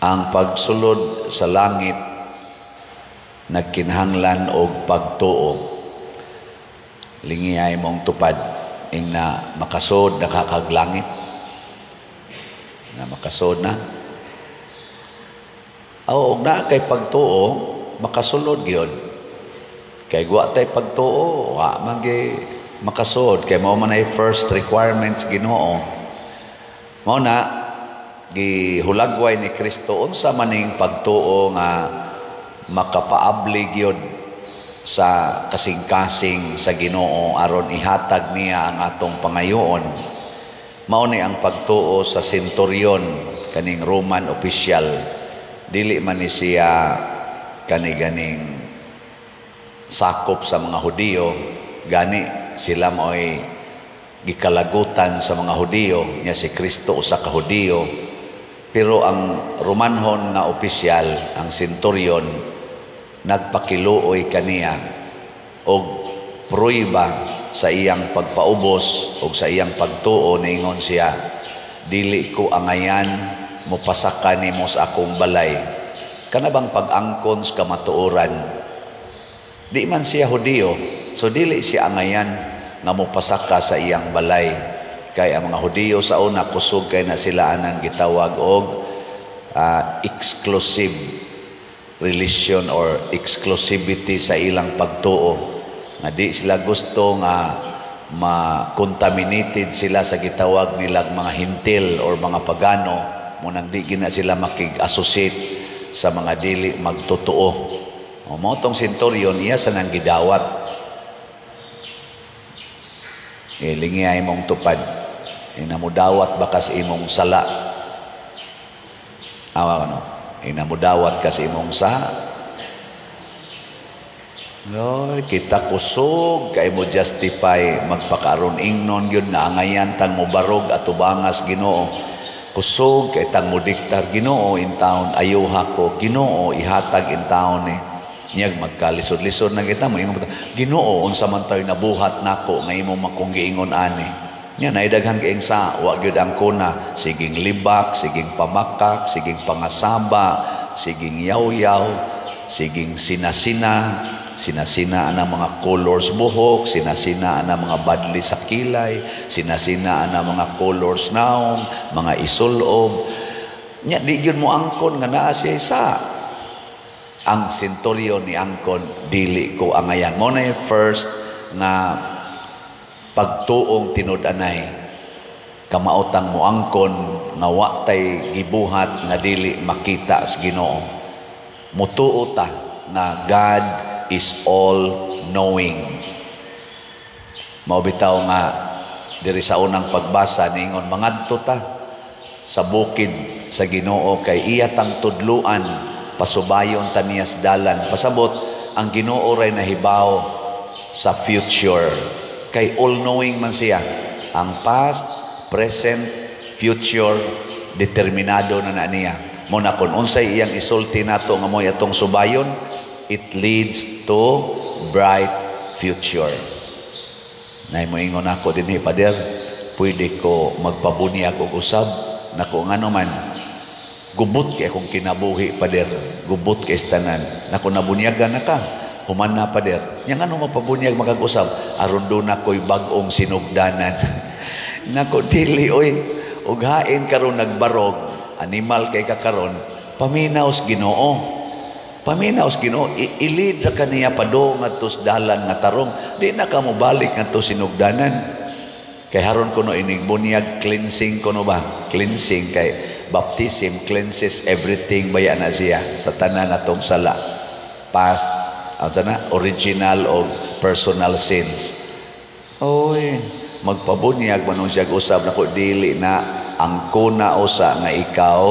Ang pagsulod sa langit nagkinahanglan og pagtuo. Lingiyay mong tupad ing na makasod na kakag langit. Na makasod na. O, og naa kay pagtuo, makasulod gyud. Kay wa tay pagtuo, wa man gyud makasud kay mao man ay first requirements Ginoo. Mao na gihulagway ni Kristo unsa maning pagtuo nga makapaabli gyud sa kasing-kasing sa Ginoo aron ihatag niya ang atong pangayoon. Mao ni ang pagtuo sa centurion, kaning Roman official. Dili man ni siya kani ganing sakop sa mga Hudiyo, gani sila mo'y gikalagutan sa mga Hudiyo nya. Si Kristo usa ka Hudiyo, pero ang Romanhon nga opisyal, ang centurion, nagpakiluoy kaniya og prueba sa iyang pagpaubos og sa iyang pagtuo. Niingon siya, "Dili ko angayan mopasaka nimo sa akong balay." Kana bang pag-angkon sa kamatuoran? Di man siya Hudiyo, so dili siya angayan nga mopasaka sa iyang balay kay ang mga Hudiyo sa una, kusog kay na sila anang gitawag og exclusive religion or exclusivity sa ilang pagtuo, nga di sila gusto nga ma-contaminated sila sa gitawag nilang mga Hentil or mga pagano. Munang di gina sila makig-associate sa mga dili magtotoo. O mao tong centurion, iya sa nang gidawat. E lingiyay mong tupad. Inamudawat ba kas imong sala? Awa ano? Inamudawat ka sa imong sa. Oy, kita kusog kay mo justify, magpakaron ingnon gyud nga angayan tang mobarog atubangas Ginoo. Kusog kay tang modiktar, "Ginoo, in town ayuha ko, Ginoo, ihatag in town eh." Niyag magkalisod-lisod na kita, moingon, "Ginoo, unsa man tayo nabuhat nako nga imo makong giingon ani?" Nya naidaghan kaayong sa wa gyud ang kuna, siging libak, siging pamakak, siging pangasaba, siging yaw-yaw, siging sinasina, sinasina ang mga colors buhok, sinasina ang mga badli sa kilay, sinasina ang mga colors naong, mga isulob. Nya di gyud mo angkon nga naa siya sa. Ang senturyon ni angkon, "Dili ko angayan." Mo na first nga pagtuong tinud-anay, kamaotang mo angkon nga wa tay gibuhat nga dili makita sa Ginoo. Mutuo ta nga God is all knowing. Mao bitaw nga diri sa unang pagbasa niingon, mangadto ta sa bukid sa Ginoo kay iya tang tudluan, pasubayon ta niya sa dalan. Pasabot ang Ginoo ray nahibaw sa future kay all knowing man siya. Ang past, present, future, determinado na na niya. Mo na kung unsay iyang isulti nato nga mo'y atong subayon, it leads to bright future. Nay moingon ako dinhi, "Pader, pwede ko magpabunyag og usab?" Nako, ngano man? "Gubot kay akong kinabuhi, pader. Gubot kay tanan." Nako, nabunyagan na ka. Human na, pader. Nya ngano mapabunyag makag-usab? "Aron duna ko'y bag-ong sinugdanan." Nako, dili oy. Ug hain karon nagbarog, animal kay ka karon, paminaw sa Ginoo. Paminaw sa Ginoo, i-lead ra kaniya padung ngadto sa dalan nga tarong. Di na ka mobalik ngadto sinugdanan. Kay haron kuno inig bunyag, cleansing kuno ba? Cleansing kay baptism cleanses everything baya na siya sa tanan natong sala. Past, ang sana, original o personal sins. Oy, magpabunyag man siya usab, nako, dili na ang kuna usa nga ikaw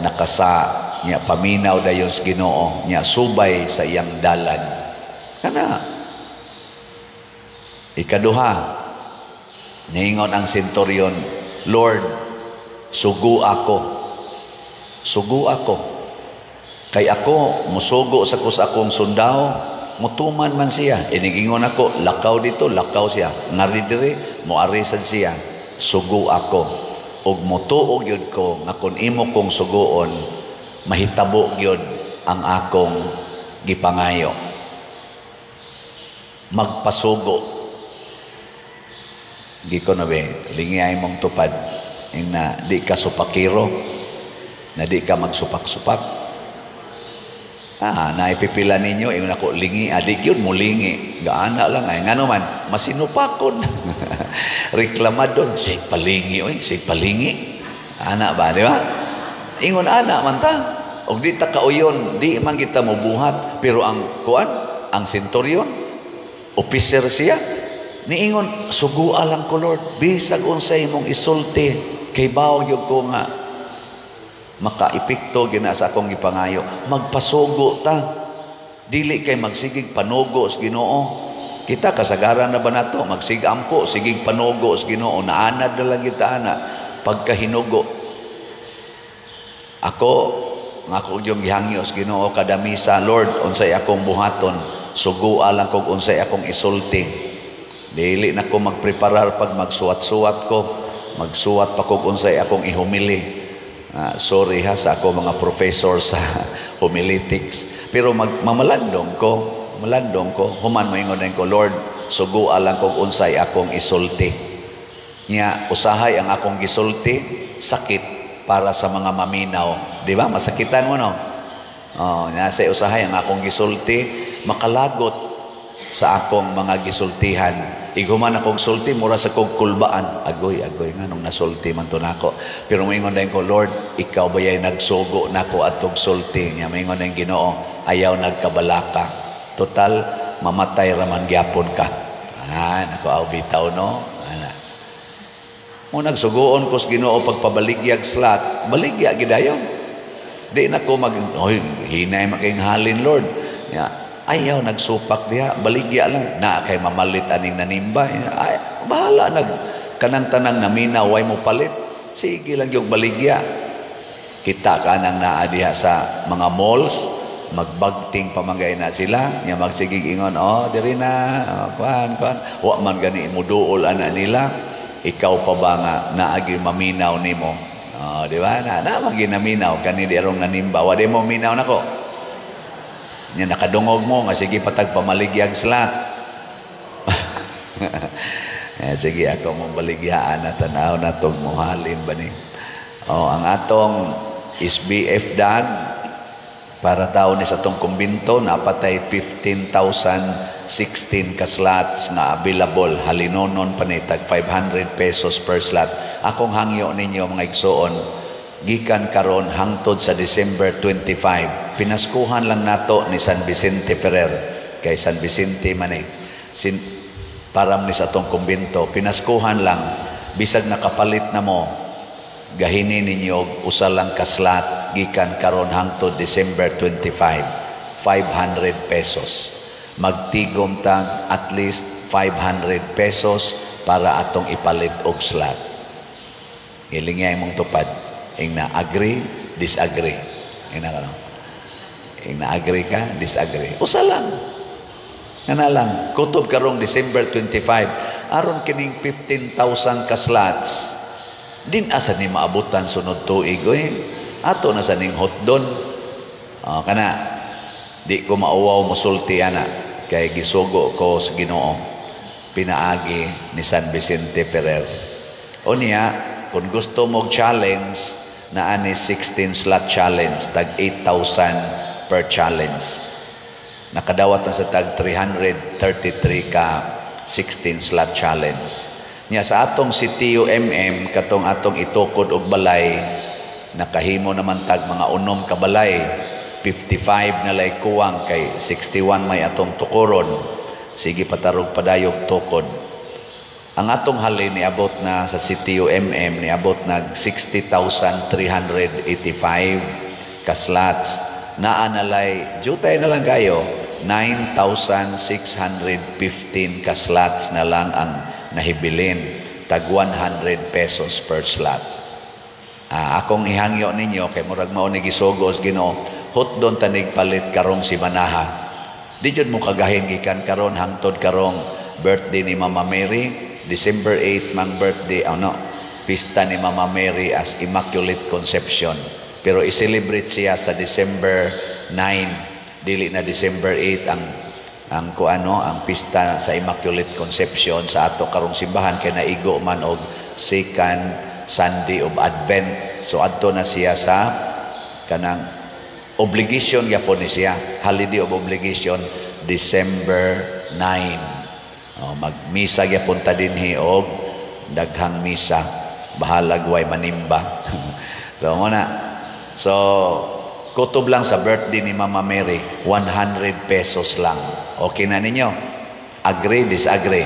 nakasa nya, paminaw dayon sa Ginoo nya, subay sa iyang dalan. Kana ikaduha, niingon ang centurion, "Lord, sugo ako, sugo ako kay ako musugo sa kus akong sundao, mutuman man siya. Inigingon ako, 'Lakaw dito,' lakaw siya. Ngari diri,' moari sad siya. Sugo ako ug mutuo gyud ko nga kun imo kong suguon." Mahitabo gyud ang akong gipangayo. Magpasugo. Giko na be, lingi ay mong tupad. Ing na di ka supakiro, na di ka magsupak-supak. Ah, naipipila ninyo, ingon ako, lingi, adik yun, mulingi. Gaana lang, ay, ngano man, masinupakon. Reklamadon, sig palingi, oy, sig palingi. Ana ba, di ba? Ingon ana man ta. Og di ta kauyon, di man kita mobuhat, pero ang kuan, ang centurion, officer siya, niingon, "Sugua lang ko, Lord, bisag unsay imong isulti, kay bawo gyud ko nga makaepekto gina sa akong gipangayo." Magpasugo ta. Dili kay magsigig panugo sa Ginoo. Kita kasagaran na ba nato magsigampo, sigig panugo sa Ginoo, naanad na lang kita ana pagkahinugo. Ako nga ako yung gihangyo sa Ginoo kada misa, "Lord, unsay akong buhaton? Sugua lang kog unsay akong isulti." Dili na ko magpreparar pag magsuwat-suwat ko, magsuwat pa kog unsay akong ihumili. Sorry ha sa ako mga professor sa homiletics. Pero mamalandong ko, malandong ko, human moingon ko, "Lord, sugua lang kog unsay akong isulti." Nya usahay ang akong gisulti, sakit para sa mga maminaw. Di ba? Masakitan mo, no? Oh, nasa usahay ang akong gisulti, makalagot sa akong mga gisultihan. Iguman akong sulti, mura sa kong kulbaan. Agoy, agoy, nga nung nasulti man to nako. Pero moingon din ko, "Lord, ikaw ba yay nagsugo nako atog sulti?" Nya moingon din Ginoo, "Ayaw nagkabalaka. Total, mamatay raman gyapon ka." Ah, nako, aw bitaw, no? Ana. Mo nagsugoon ko sa Ginoo pagpabaligyag slot, baligya gidayon. Di na ko mag, "Oy, hinay making halin, Lord." Ya, ayaw nagsupak diha, baligya lang. Na kay mamalit aning nanimba. Ay, bahala nag kanang tanang naminaw way mo palit. Sige lang yung baligya. Kita ka nang naa diha sa mga malls, magbagting pamangay na sila, nya magsigig ingon, "Oh, diri na, oh, kuan, kuan." Wa man gani muduol ana nila. Ikaw pa ba nga naagi maminaw nimo? Oh, di ba? Na, na maginaminaw kani di arong nanimba. Wa di mo minaw nako. Nya nakadungog mo nga sige patag pamaligyag slot. Eh, sige ako mo baligyaan na tanaw na tog mohalin ba ni. Oh, ang atong SBF dag para tao ni sa atong kumbinto napatay 15,016 ka slots nga available, halinonon pa ni tag 500 pesos per slot. Akong hangyo ninyo, mga igsuon, gikan karon hangtod sa December 25, pinaskuhan lang nato ni San Vicente Ferrer, kay San Vicente man eh sin, para ni sa atong kumbinto, pinaskuhan lang, bisag nakapalit na mo, gahini ninyo usa lang ka slot gikan karon hangtod December 25, 500 pesos. Magtigom tag at least 500 pesos para atong ipalit og slot. Hilingay mong tupad. Ing na agree, disagree. Ing na kano. Ing na agree ka, disagree. Usa lang. Nga na lang, kutob karong December 25, aron kining 15,000 ka slots, din asa ni maabutan sunod tuig oy. Ato na sa ning hotdon. Oh, kana di ko mauwaw mosulti ana kay gisugo ko sa Ginoo pinaagi ni San Vicente Ferrer. O niya, kung gusto mo challenge, na ani 16 slot challenge, tag 8,000 per challenge. Nakadawat na sa tag 333 ka 16 slot challenge. Nya sa atong CTU MM, katong atong itukod og balay, nakahimo naman tag mga 6 ka balay, 55 na lay kuwang kay 61 may atong tukoron. Sige patarog padayog tukod. Ang atong halin niabot na sa CTU MM, niabot nag 60,385 ka slots. Naa na lay, jutay na lang kayo, 9,615 ka slots na lang ang nahibilin. Tag 100 pesos per slot. Akong ihangyo ninyo kay murag mao ni gisugos Ginoo, hotdon tanig palit karong si Manaha. Di jud mo kagahin gikan karon hangtod karong birthday ni Mama Mary, December 8 mang birthday, ano, pista ni Mama Mary as Immaculate Conception. Pero i-celebrate siya sa December 9, dili na December 8 ang kuano, ang pista sa Immaculate Conception sa ato karong simbahan, kay naigo man og second Sunday of Advent. So adto na siya sa kanang obligation gyapon ni siya, holiday of obligation, December 9. Oh, magmisa gyapon ta dinhi og daghang misa, bahalag way manimba. So mo na, so kutob lang sa birthday ni Mama Mary, ₱100 lang. Okay na ninyo? Agree, disagree?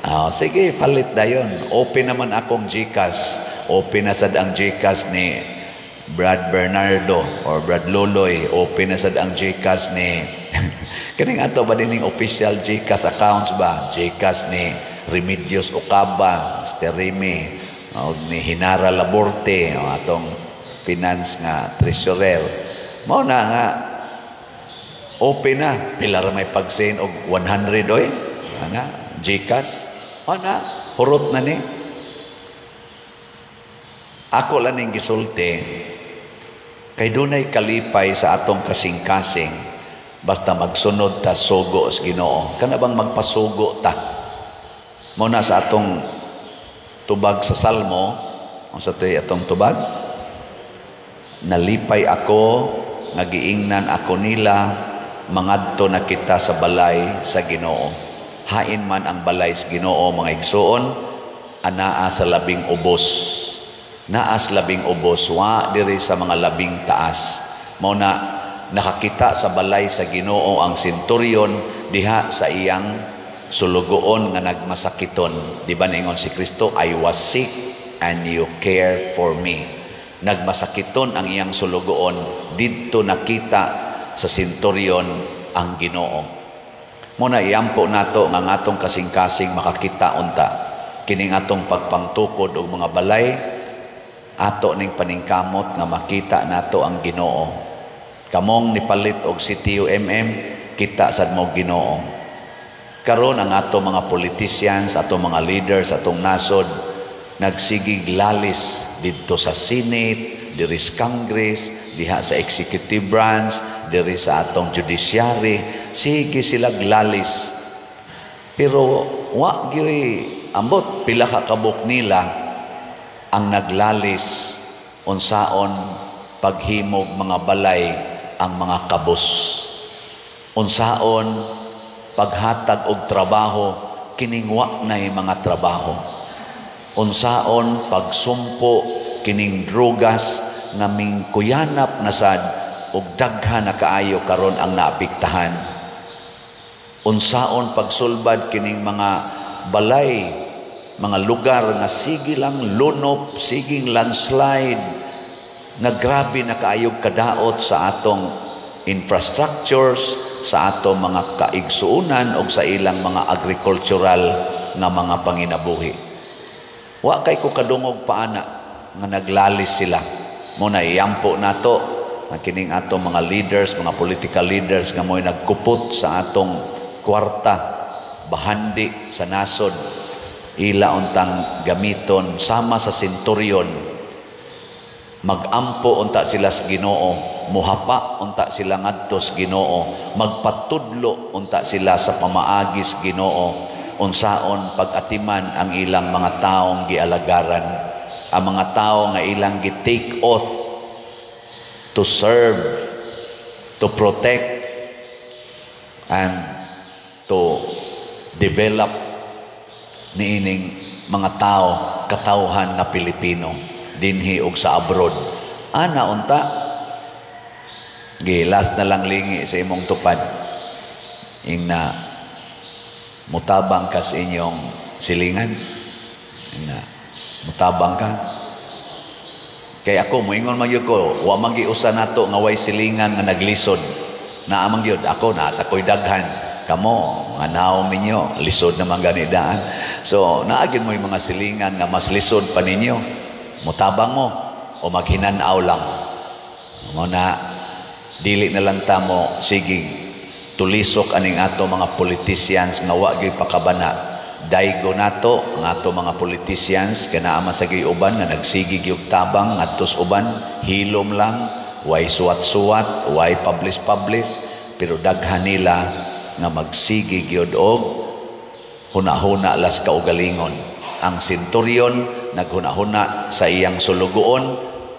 Oh, sige, palit dayon. Open naman akong GCash. Open na sad ang GCash ni Brad Bernardo or Brad Loloy. Open na sad ang GCash ni kaning ato ba dining official GCash accounts ba? GCash ni Remedios Ocaba, Mr. Remy, o ni Hinara Laborte, o atong finance nga treasurer. Mao na nga open na. Pila ra may pag-send og 100 oy. Ana, GCash. Ana, hurot na ni. Ako lang ning gisulti kay dunay kalipay sa atong kasing-kasing basta magsunod ta sugo sa Ginoo. Kana bang magpasugo ta? Mo na sa atong tubag sa Salmo, unsa to'y atong tubag? "Nalipay ako nga giingnan ako nila, mangadto na kita sa balay sa Ginoo." Hain man ang balay sa Ginoo, mga igsuon? Anaa sa labing ubos. Naas labing ubos, wa diri sa mga labing taas. Mao na nakakita sa balay sa Ginoo ang senturyon diha sa iyang sulugoon nga nagmasakiton. Di ba ningon si Kristo, "I was sick and you care for me"? Nagmasakiton ang iyang sulugoon, didto nakita sa senturyon ang Ginoo. Mo na iampo nato nga ang atong kasing-kasing makakita unta kining atong pagpangtukod og mga balay, ato ning paningkamot nga makita nato ang Ginoo. Kamong nipalit og CTUMM, kita sad mo Ginoo. Karon ang ato mga politicians, ato mga leaders, atong nasod nagsigig lalis didto sa Senate, diri sa Congress, diha sa executive branch, diri sa atong judiciary, sige sila lalis. Pero wa giri ambot pila ka kabuk nila ang naglalis unsaon paghimog mga balay ang mga kabus. Unsaon paghatag og trabaho kining wa nay mga trabaho. Unsaon pagsumpo kining drugas nga mingkuyanap na sad ug daghan na kaayo karon ang naapektahan. Unsaon pagsulbad kining mga balay, mga lugar nga sige lang lunop, siging landslide, nga grabe na kaayog kadaot sa atong infrastructures, sa atong mga kaigsuunan o sa ilang mga agricultural nga mga panginabuhi. Wa kay ko kadungog paana nga naglalis sila. Muna iyampo nato nga kining atong mga leaders, mga political leaders nga mo'y nagkupot sa atong kwarta, bahandi sa nasod, ila untang gamiton sama sa senturyon. Magampo unta sila sa Ginoo, muhapa unta sila ngadto sa Ginoo, magpatudlo unta sila sa pamaagi sa Ginoo unsaon pag-atiman ang ilang mga taong gialagaran, ang mga tao nga ilang gi-take oath to serve, to protect and to develop niining mga tao, katawhan nga Pilipino dinhi og sa abroad. Ana unta gi last na lang lingi sa imong tupad, ing na mutabang ka sa inyong silingan, ing na mutabang ka. Kay ako moingon man gyud ko, wa man giusa nato nga way silingan nga naglisod. Naa man gyud. Ako naa sa koy daghan. Kamo nga naong ninyo, lisod naman gani daan. So naa gyud mo yung mga silingan nga mas lisod pa ninyo. Mutabang mo o maghinanaw lang? Mo na dili na lang ta mo sige tulisok aning ato mga politicians nga wa gyud pakabana. Daigo nato ang ato mga politicians kay naa man sa uban nga nagsige gyud tabang ngadto sa uban, hilom lang, way suwat-suwat, way publish-publish, pero daghan nila nga magsige gyud og huna-huna las kaugalingon. Ang senturyon naghuna-huna sa iyang sulugoon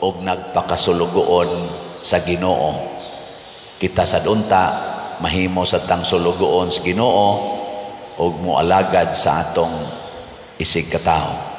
og nagpakasulugoon sa Ginoo. Kita sad unta mahimo sa tang sulugoon sa Ginoo og moalagad sa atong isig katawo.